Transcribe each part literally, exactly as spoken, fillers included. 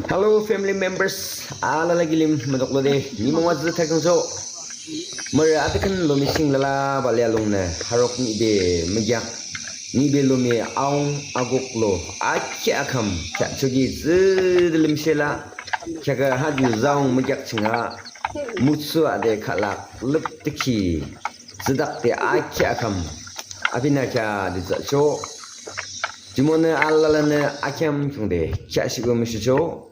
Hello family members, alala kilim müdoklo de nimung wazü thakangcho. Mürü atikhin lomi ching lala balialungnü harok nibe mügyak, nibe lomi aung agok lo akhi akham kya choki züdülüm shela, kya ka haju zaung mügyak chinga mutsu ade khalak lüp tikhi züdak de akhi akham apina kya dizacho. Jumonü alalanü akhiam khiungde kya shibo müshicho.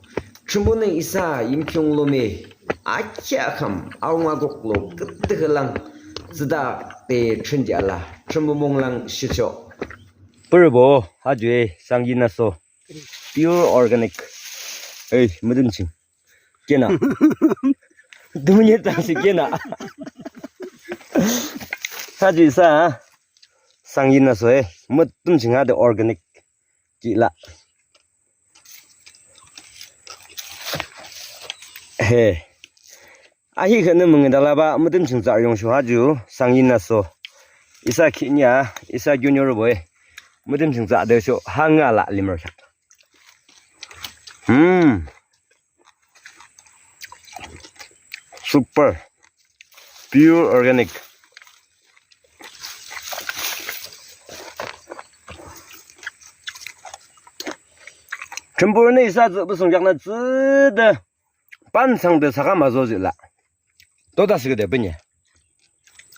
Thrünpuhnü isa Yimkhiung lomi akhi akham aung agok lo kütükülang züdak de thründi ala Thrünpuh munglang shicho. Pürübo haju e sangyin aso. Pure organic. Ei, müdüm ching. Kena. Dumunye tasi kena. Haju isa sangyin aso e. Müdüm ching hade organic. Kila. He. Ahi khanü mengedalaba müdüm ching tsar yong shu haju sangyin aso. Isa khinya, isa junior boy. Müdüm ching tsar de shu hanga la limro sha. Hmm. Super. Pure organic. Thrünpuhnü isa zübü sungjaknü züde pansang de saka mazo zila. Toda sikede bünye.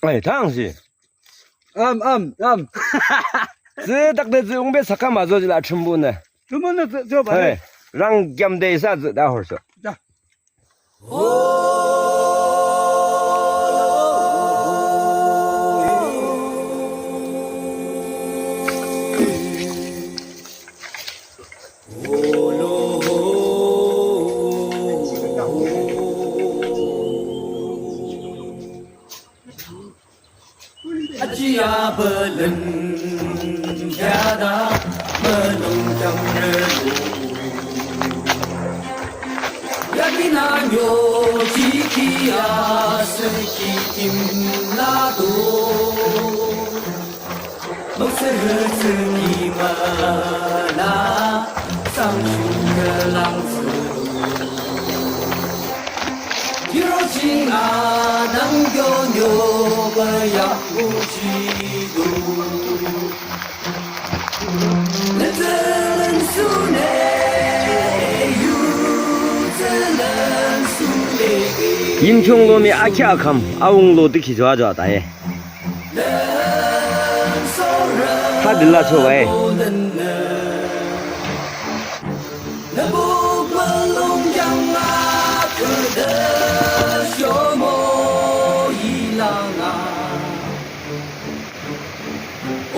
Ai, tangsi. Am, am, am. Züdak de züungbe saka mazo zila Thrünpuhnü. Thrünpuhnü zü, zü ba. Ai, rang gyam de isa züda horso. Da. Achi abalen yada melung jam relu. Yagina nyo chiki aseki kim lado. Mokse hütsü ki mala sang shung kelang tsü. Yiro ching anang yo nyo ba yang bu chi du. Yimkhiung lomi akhi akham aung lo dikhi jua jua tae. Hadila chobae.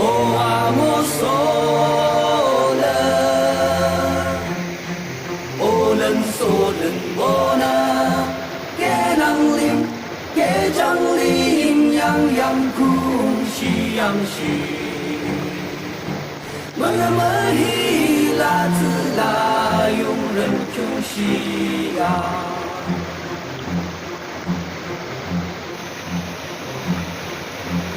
O amo sola, o len solen bona, kenang lim, kejang lim, yang yang kung shi yang shi. Mana mahi la zi la yung ren kyung shi ya.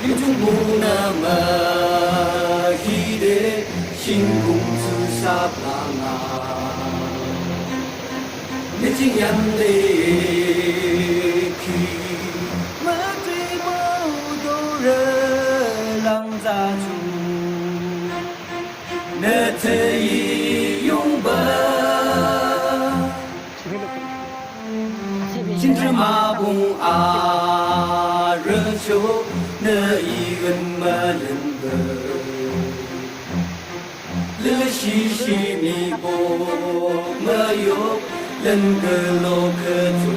Yimkhiung mung nü mahide, shingkung tsü shaplang a. Nü jingyanle ki, mütri mao dore lang za ju. Nü tsü yi yungba. Chingtri mapung arücho nü igan malimba. Lili shishi mipo mayo lengelo keto.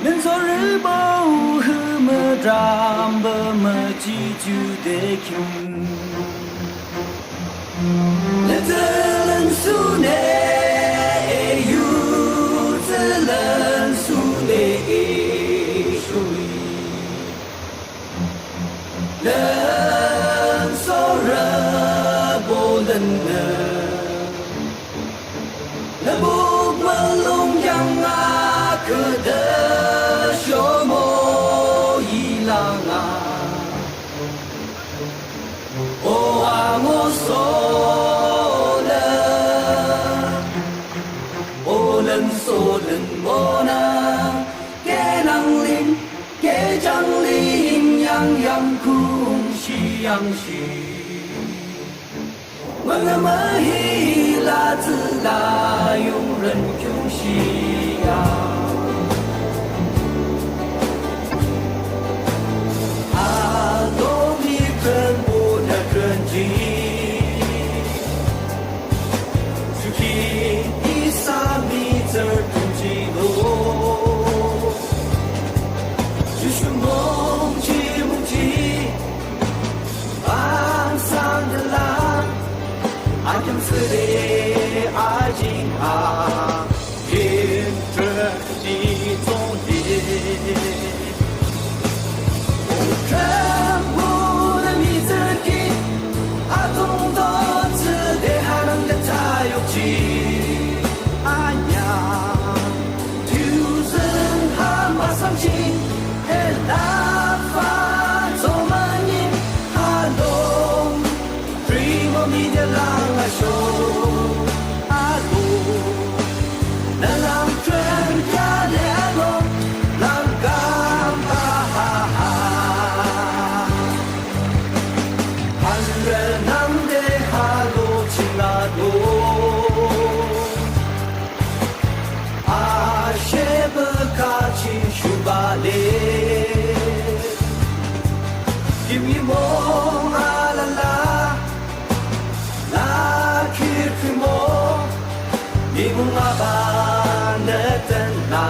Nensori bau hüma dramba maji ju de kyung. Lenzelen sune, yu zelen sune, e shui. Len sora bolen ne. Lebuk melung yang akede shomo ilanga. O amo sole. yangshi. Wünü mühi la tsüla yungren kyungshi ya. Alomi kren bu na kren ji. Shuki isa mihtsürü tungji lo. Shushumungji mungji. Bang sang de la. Akim sere ajing a. Yim tre di zong di. Ongkrem bu de mihtsürü ki. Atong do tsü de hanang de tayok ji. Anya. Tuzeng ha masang ji. He la fa zong manyin. Halong. Primo mi de lang a sho. Alo. Na lang tren ka le alo. Lang gam ba ha ha. Han re nang de halo ching alo. Ashe beka ching shuba le. Kim yi mong alala. La kir kir mong. Mimung aba neten la.